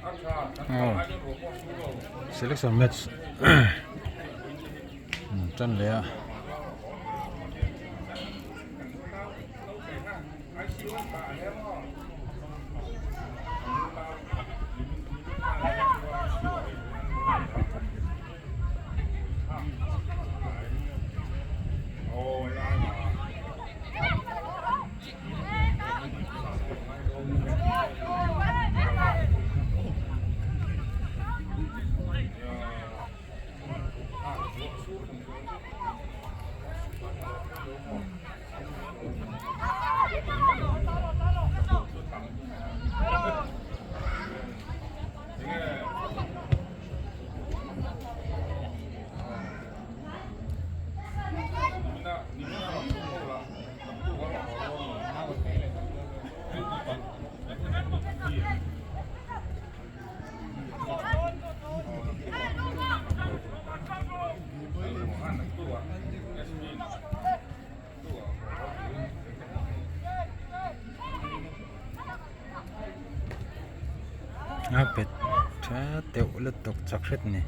Aw selection match tan leh a. A pet tha deuh lutuk chak hret a ni.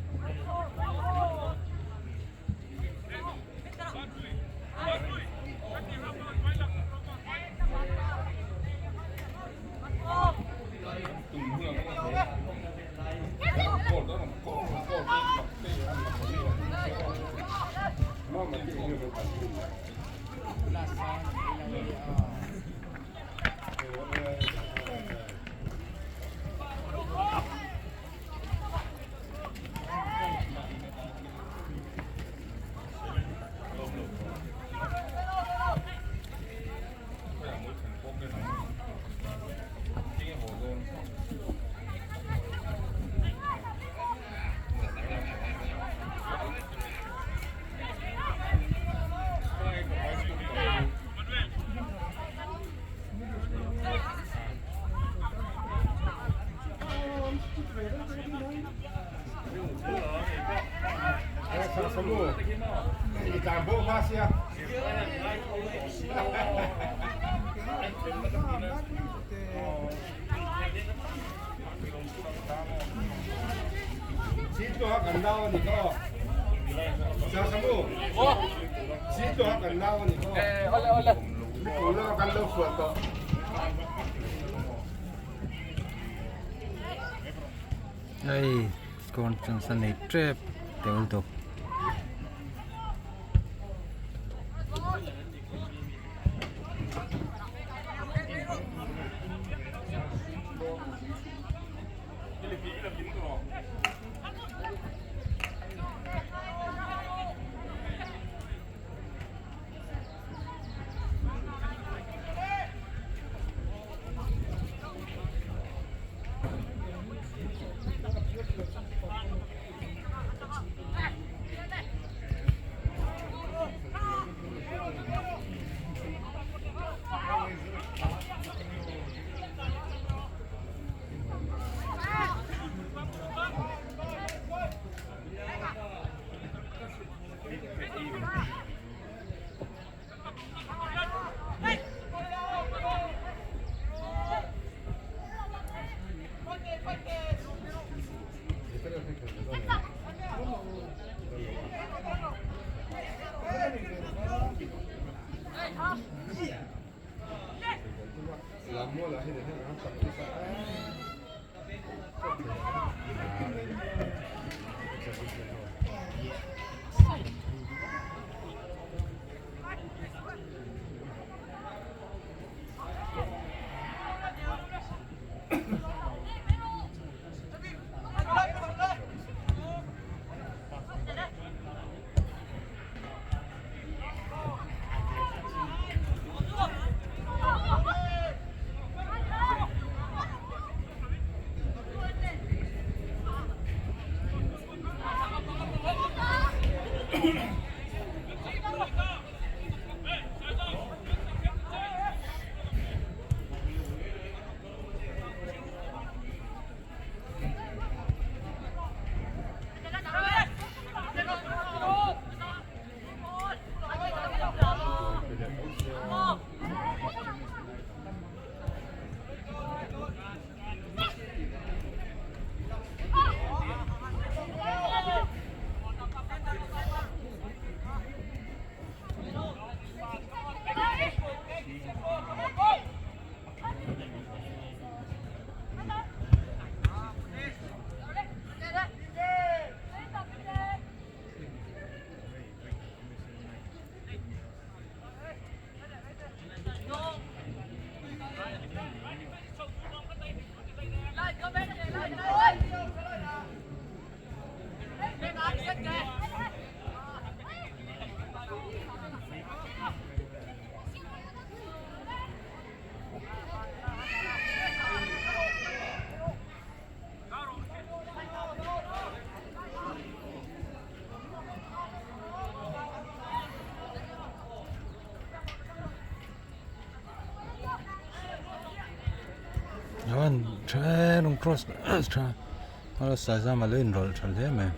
Hei kawn chance a nei tep tel dawp. an cross tha a Saizama lo inrawlh tha hle mai.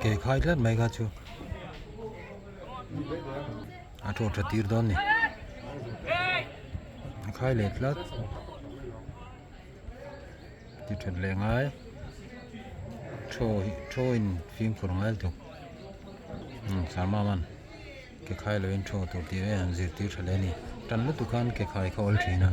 Ke khai tlat mai kha chu a thaw tha tir dawn ni a khai leh tlat. Ti that leh ngai thaw hi thaw in fimkhur ngai lutuk umm Sarma man ke khai lo in thaw tur tih vel an zirtir tha hle a ni tan lutuk khan ke khai kha awl thin a.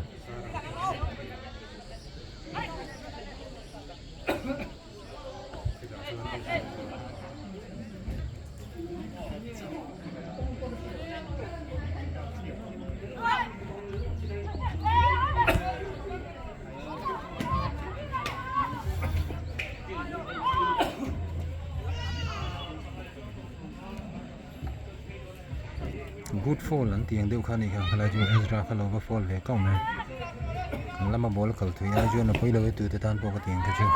Good fall an tih ang deuh kha a nih kha helai chu Ezra kha lo va fall ve kau mai kan lama ball a kal thui ai chuan a pawi lo e tute tan pawh ka ti ang kha chu.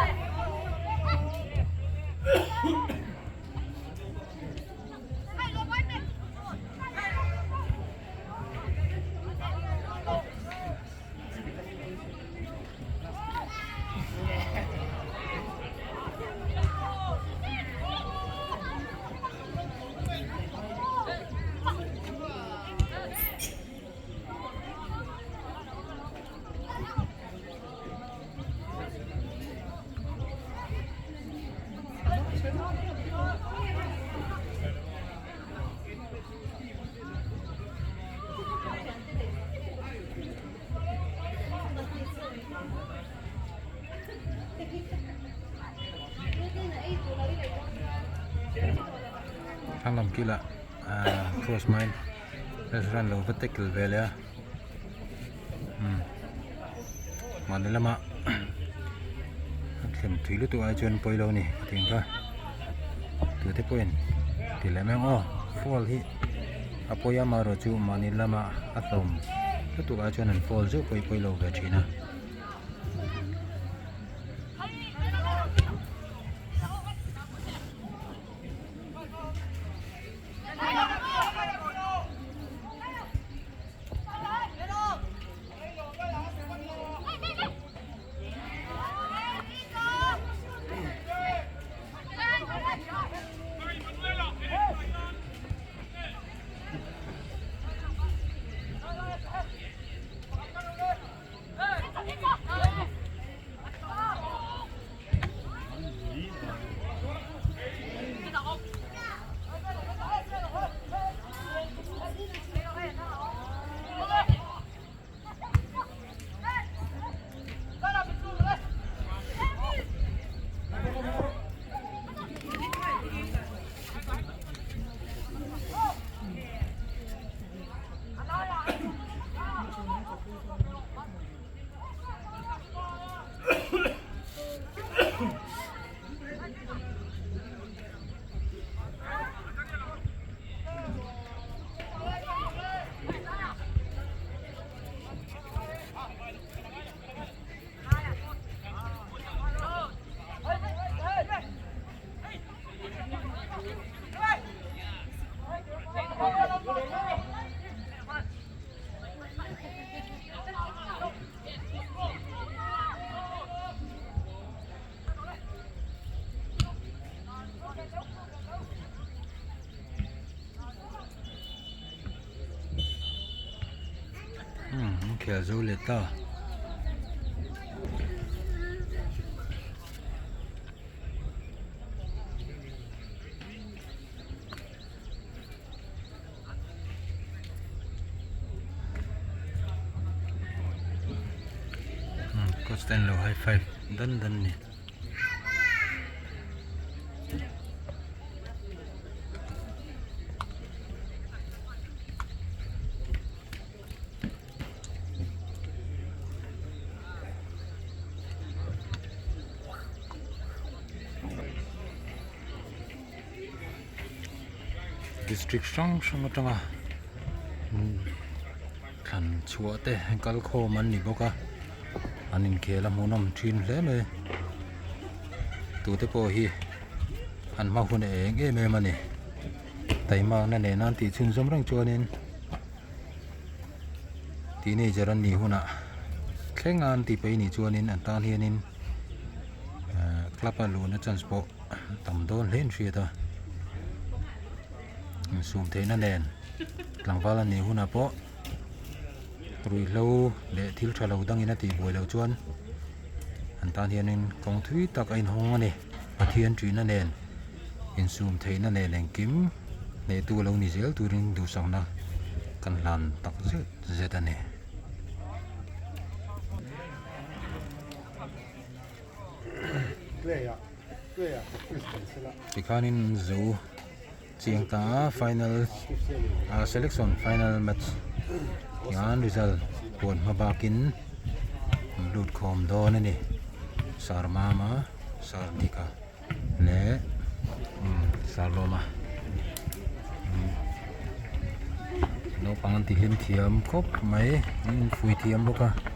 Thlang lam kilah ahh cross mine restaurant lo va tackle ve leh a umm mahni lama a thlem thui lutuk ai chuan pawi lo a ni ka tih ang kha tute pawhin ti leh mai ang aw fall hi a pawi a amaherawhchu mahni lama a hlawm lutuk ai chuan an fall zeuh pawh hi pawi lo ve thin a. Umm an khel zo leh ta. Coach ten lo high five dan dan ni. District hrang hrang atanga thlan chhuah te kal khawm an ni bawk a an inkhel a hmuhnawm thin hle mai tute pawh hi an hma hun eng em em a ni taimakna nena an tih chhunzawm reng chuanin teenager an nih hunah thleng a an tih peih nih chuanin an tan hianin ehh club a luhna chance pawh tam dawn hle in hriat a insum theihna nen tlangval a nih hunah pawh ruihhlo leh thil tha lo dangin a tih buai loh chuan an tan hianin kawng thui tak a inhawng a ni Pathian ṭihna nen insum theihna nen engkim hnehtu lo ni zel turin duhsakna kan hlan tak zet zet a ni. Tikhanin zo chiang ta a final ah selection final match hian result puan hma bakin an lut khawm dawn a ni sar mama sar dika leh sar lawma naupang an tihlim thiam khawp mai an infui thiam bawk a.